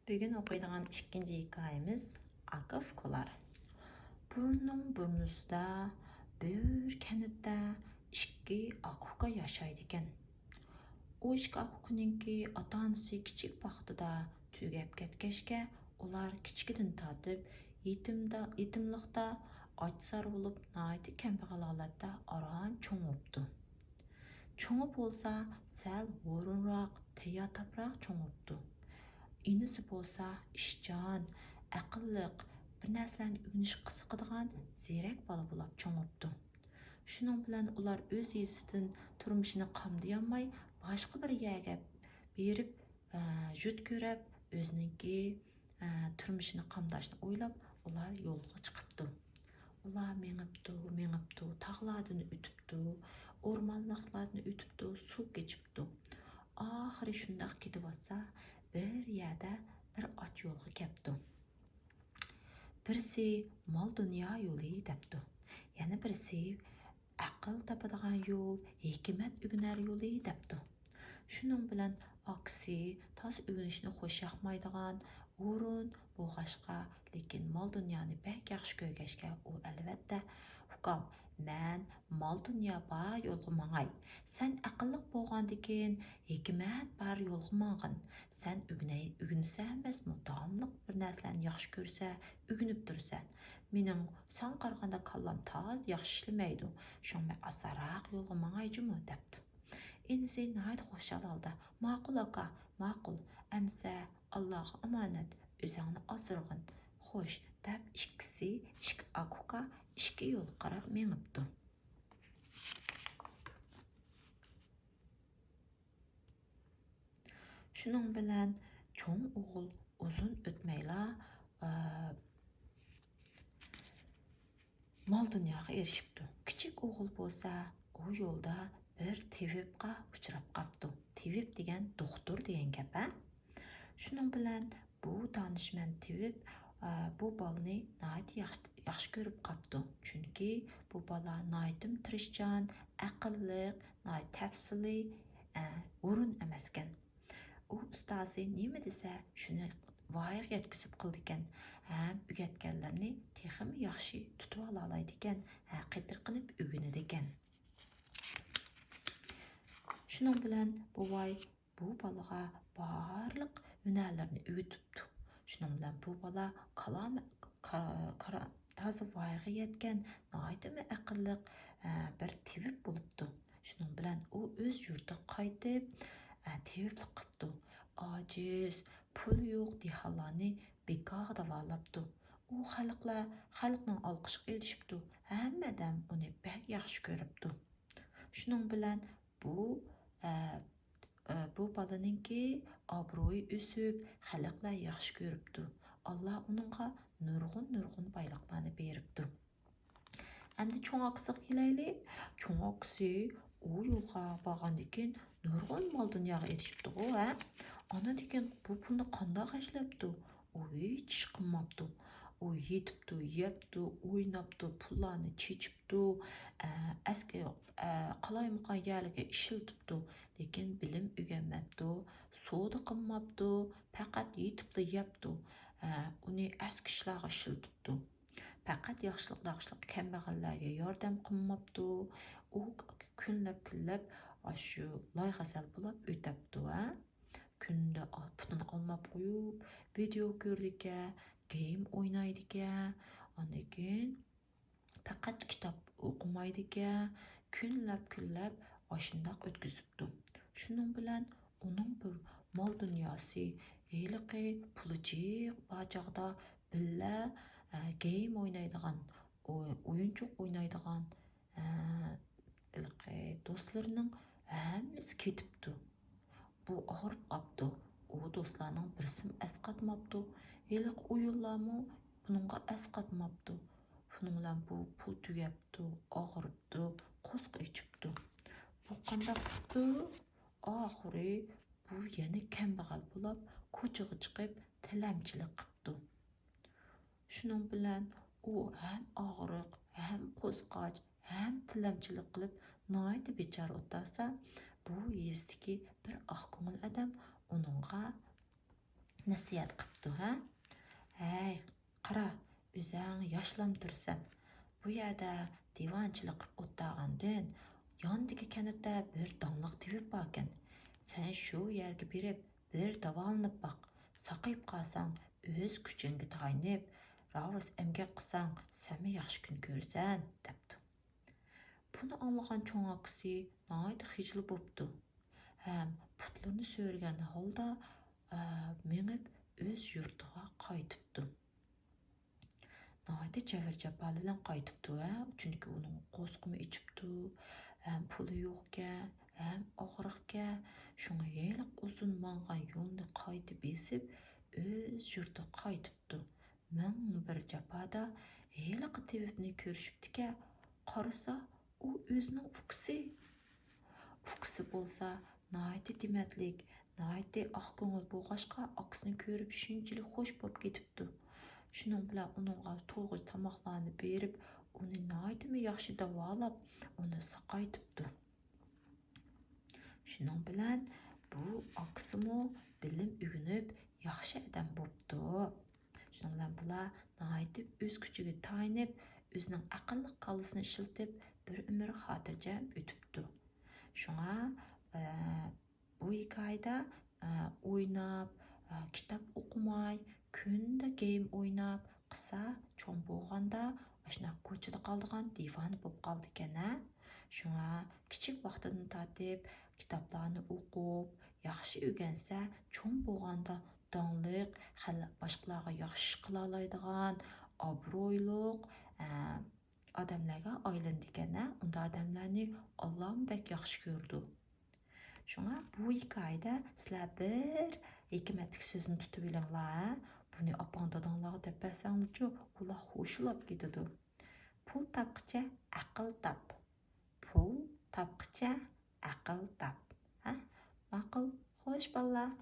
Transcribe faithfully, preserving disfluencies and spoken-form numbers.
بۈگۈن ئوقۇيدىغان ئىككىنچى ھېكايىمىز ئاكا ئۇكىلار. بۇرنۇڭ بۇرنىسىدا بىر كەنتتە ئىككى ئاكا ئۇكا ياشايدىكەن. ئۇ ئىككى ئاكا ئۇكىنىڭكى ئاتا-ئانىسى كىچىك ۋاقتىدا تۈگەپ كەتكەچكە، ئۇلار كىچىكىدىن تارتىپ يېتىمدا، يېتىملىقتا ئاچ-زار بولۇپ، ناھايىتى كەمبەغەل ھالەتتە ئاران چوڭ بوپتۇ. چوڭى بولسا سەل ھۇرۇنراق، تەييار تاپراق چوڭ بوپتۇ. ئىنىسى بولسا ئىشچان، ئەقىللىق، بىر نەرسىلەرنى ئۆگىنىشكە قىزىقىدىغان زېرەك بالا بولاپ چوڭ بوپتۇ. شۇنىڭ بىلەن ئۇلار ئۆز يېزىسىدىن تۇرمۇشىنى قامدىيالماي، باشقا بىر يەرگە بېرىپ، ئە، يۇرت كۆرۈپ، ئۆزىنىڭكى، ئە، تۇرمۇشىنى قامداشنى ئويلاپ، ئۇلار يولغا چىقىپتۇ. ئۇلار مېڭىپتۇ، مېڭىپتۇ، تاغلاردىن ئۆتۈپتۇ، ئورمانلىقلاردىن ئۆتۈپتۇ، سۇ كېچىپتۇ. ئاخىرى شۇنداق كېتىۋاتسا، بىر يەردە بىر ئاچ يولغا كەپتۇ. بىرسى مال-دۇنيا يولى دەپتۇ. يەنە بىرسى ئەقىل تاپىدىغان يول، ھېكمەت ئۆگىنەر يولى دەپتۇ. شۇنىڭ بىلەن ئاكىسى تازا ئۆگىنىشنى خوش ياقمايدىغان، ھۇرۇن بولغاچقا، لېكىن مال-دۇنيانى بەك ياخشى كۆرگەچكە، ئۇ ئەلۋەتتە، ئۇكام، مەن مال-دۇنيا بار يولغا ماڭاي. سەن ئەقىللىق بولغاندىكىن، ھېكمەت بار يولغا ماڭغىن. سەن ئۆگىنەي-، ئۆگىنىسەن ئەمەسمۇ، داۋاملىق بىر نەرسىلەرنى ياخشى كۆرسە، ئۆگىنىپ تۇرىسەن. مېنىڭ ساڭا قارىغاندا كاللام تازا ياخشى ئىشلىمەيدۇ. شۇڭا مەن ئاسانراق يولغا ماڭاي جۇمۇ، دەپتۇ. ئىنىسى ناھايىتى خۇشال ھالدا، ماقۇل ئاكا، ماقۇل. ئەمىسە ئاللاغا ئامانەت، ئۆزۈڭنى ئاسرىغىن. خوش، دەپ ئىككىسى، ئىككى ئاكا ئۇكا ئىككى يولغا قاراپ مېڭىپتۇ. شۇنىڭ بىلەن چوڭ ئوغۇل ئۇزۇن ئۆتمەيلا، ئە، مال دۇنياغا ئېرىشىپتۇ. كىچىك ئوغۇل بولسا ئۇ يولدا بىر تېۋىپقا ئۇچراپ قاپتۇ. تېۋىپ دېگەن دوختۇر دېگەن گەپ، ھە؟ شۇنىڭ بىلەن بۇ دانىشمەن تېۋىپ، ئە، بۇ بالىنى ناھايىتى ياخشى، ياخشى كۆرۈپ قاپتۇ. چۈنكى بۇ بالا ناھايىتىمۇ تىرىشچان، ئەقىللىق، ناھايىتى تەپسىلىي، ئە، ھۇرۇن ئەمەسكەن. ئۇ ئۇستازى نېمە دېسە، شۇنى ۋايىغا يەتكۈزۈپ قىلىدىكەن ھەم ئۆگەتكەنلىرىنى تېخىمۇ ياخشى تۇتۇۋالالايدىكەن، ھە، قېتىرقىنىپ ئۆگىنىدىكەن. شۇنىڭ بىلەن بوۋاي بۇ بالىغا بارلىق ھۈنەرلىرىنى ئۆگىتىپتۇ. شۇنىڭ بىلەن بۇ بالا كالام-، كا-، كارا-، تازا ۋايىغا يەتكەن، ناھايىتىمۇ ئەقىللىق، ئە، بىر تېۋىپ بولۇپتۇ. شۇنىڭ بىلەن ئۇ ئۆز يۇرتىغا قايتىپ، ئە، تېۋىپلىق قىپتۇ. ئاجىز، پۇل يوق دېھقانلارنى بىكارغا داۋالاپتۇ. ئۇ خەلقلەر، خەلقنىڭ ئالقىشىغا ئېرىشىپتۇ. ھەممە ئادەم ئۇنى بەك ياخشى كۆرۈپتۇ. شۇنىڭ بىلەن بۇ، ئە، ئە، بۇ بالىنىڭكى ئابرۇيى ئۆسۈپ، خەلقلەر ياخشى كۆرۈپتۇ. ئاللا ئۇنىڭغا نۇرغۇن، نۇرغۇن بايلىقلارنى بېرىپتۇ. ئەمدى چوڭ ئاكىسىغا كېلەيلى. چوڭ ئاكىسى ئۇ يولغا بارغاندىن كېيىن نۇرغۇن مال دۇنياغا ئېرىشىپتىغۇ، ھە؟ ئاندىن كېيىن بۇ پۇلنى قانداق خەجلەپتۇ؟ ئۇ ھېچ ئىش قىلماپتۇ. ئۇ يېتىپتۇ، يەپتۇ، ئويناپتۇ، پۇللارنى چېچىپتۇ، ئە، ئەسكى، ئە، قالايمىقان يەرلەرگە ئىشلىتىپتۇ، لېكىن بىلىم ئۆگەنمەپتۇ، سودا قىلماپتۇ، پەقەت يېتىپلا يەپتۇ، ئە، ئۇنى ئەسكى ئىشلارغا ئىشلىتىپتۇ. پەقەت ياخشىلىق، ياخشىلىق كەمبەغەللەرگە ياردەم قىلماپتۇ. ئۇ كۈنلەپ، كۈنلەپ ئاشۇ لايغەزەل بولاپ ئۆتەپتۇ، ھە؟ كۈندە ئال-، پۇتىنى ئالماپ قويۇپ، ۋىدېئو كۆرىدىكەن، گېيم ئوينايدىكەن. ئاندىن كېيىن پەقەت كىتاب ئوقۇمايدىكەن، كۈنلەپ، كۈنلەپ ئاشۇنداق ئۆتكۈزۈپتۇ. شۇنىڭ بىلەن ئۇنىڭ بىر مال دۇنياسى، ھېلىقى پۇلى جىق بار چاغدا بىللە، ئە، گېيم ئوينايدىغان، ئو-، ئويۇنچۇق ئوينايدىغان، ئە، ھېلىقى دوستلىرىنىڭ ھەممىسى كېتىپتۇ. بۇ ئاغرىپ قاپتۇ. ئۇ دوستلارنىڭ بىرسىمۇ ئەسقاتماپتۇ. ھېلىقى ئويۇنلارمۇ بۇنىڭغا ئەسقاتماپتۇ. شۇنىڭ بىلەن بۇ پۇل تۈگەپتۇ، ئاغرىپتۇ، قورسىقى ئېچىپتۇ. بۇ قانداق قىپتۇ؟ ئاخىرى بۇ يەنە كەمبەغەل بولاپ، كوچىغا چىقىپ تىلەمچىلىك قىپتۇ. شۇنىڭ بىلەن ئۇ ھەم ئاغرىق، ھەم قورسىقى ئاچ، ھەم تىلەمچىلىك قىلىپ ناھايىتى بىچارە ئولتۇرسا، بۇ يېزىدىكى بىر ئاق كۆڭۈل ئادەم ئۇنىڭغا نەسىھەت قىپتۇ. دەپتۇ، ھە؟ ھەي، قارا، ئۆزەڭ ياشلام تۇرسەن. بۇ يەردە دىۋانچىلىق قىلىپ ئولتۇرغاندىن، ياندىكى كەنتتە بىر داڭلىق تېۋىپ باركەن. سەن شۇ يەرگە بېرىپ، بىر داۋالىنىپ باق. ساقىيىپ قالساڭ، ئۆز كۈچۈڭگە تايىنىپ، راۋۇرۇس ئەمگەك قىلساڭ، سەنمۇ ياخشى كۈن كۆرىسەن، دەپتۇ. بۇنى ئاڭلىغان چوڭ ئاكىسى ناھايىتى خىجىل بوپتۇ ھەم پۇتلىرىنى سۆرىگەن ھالدا، ئە، مېڭىپ ئۆز يۇرتىغا قايتىپتۇ. ناھايىتى جەبىر-جاپالار بىلەن قايتىپتۇ، ھە، چۈنكى ئۇنىڭ قورسىقىمۇ ئېچىپتۇ، ھەم پۇلى يوقكەن، ھەم ئاغرىقكەن. شۇڭا ھېلىقى ئۇزۇن ماڭغان يولنى قايتا بېسىپ، ئۆز يۇرتىغا قايتىپتۇ. مىڭ بىر جاپادا ھېلىقى تېۋىپنى كۆرۈشۈپتىكەن، قارىسا، ئۇ ئۆزىنىڭ ئۇكىسى. ئۇكىسى بولسا ناھايىتى دېمەتلىك، ناھايىتى ئاق كۆڭۈل بولغاچقا، ئاكىسىنى كۆرۈپ شۇنچىلىك خوش بولۇپ كېتىپتۇ. شۇنىڭ بىلەن ئۇنىڭغا تويغۇچ تاماقلارنى بېرىپ، ئۇنى ناھايىتىمۇ ياخشى داۋالاپ، ئۇنى ساقايتىپتۇ. شۇنىڭ بىلەن بۇ ئاكىسىمۇ بىلىم ئۆگىنىپ، ياخشى ئادەم بوپتۇ. شۇنىڭ بىلەن بۇلار ناھايىتى ئۆز كۈچىگە تايىنىپ، ئۆزىنىڭ ئەقىللىق كاللىسىنى ئىشلىتىپ، بىر ئۆمۈر خاتىرجەم ئۆتۈپتۇ. شۇڭا، ئە، بۇ ھېكايىدە، ئە، ئويناپ، ئە، كىتاب ئوقۇماي، كۈندە گېيم ئويناپ، قىسا چوڭ بولغاندا ئاشۇنداق كوچىدا قالىدىغان دىۋانە بولۇپ قالىدىكەن ھە. شۇڭا كىچىك ۋاقتىدىن تارتىپ كىتابلارنى ئوقۇپ، ياخشى ئۆگەنسە، چوڭ بولغاندا داڭلىق، خەل-، باشقىلارغا ياخشى ئىش قىلالايدىغان، ئابرۇيلۇق، ئە، ئادەملەرگە ئايلىنىدىكەن ھە. ئۇنداق ئادەملەرنى ئاللام بەك ياخشى كۆرىدۇ. شۇڭا بۇ ھېكايىدە سىلەر بىر ھېكمەتلىك سۆزنى تۇتۇۋېلىڭلار ھە. بۇنى ئاپاڭ داداڭلارغا دەپ بەرسەڭلارچۇ، ئۇلار خۇشلاپ كېتىدۇ. پۇل تاپقىچە ئەقىل تاپ. پۇل تاپقىچە ئەقىل تاپ. ھە؟ ماقۇل. خوش بالىلار.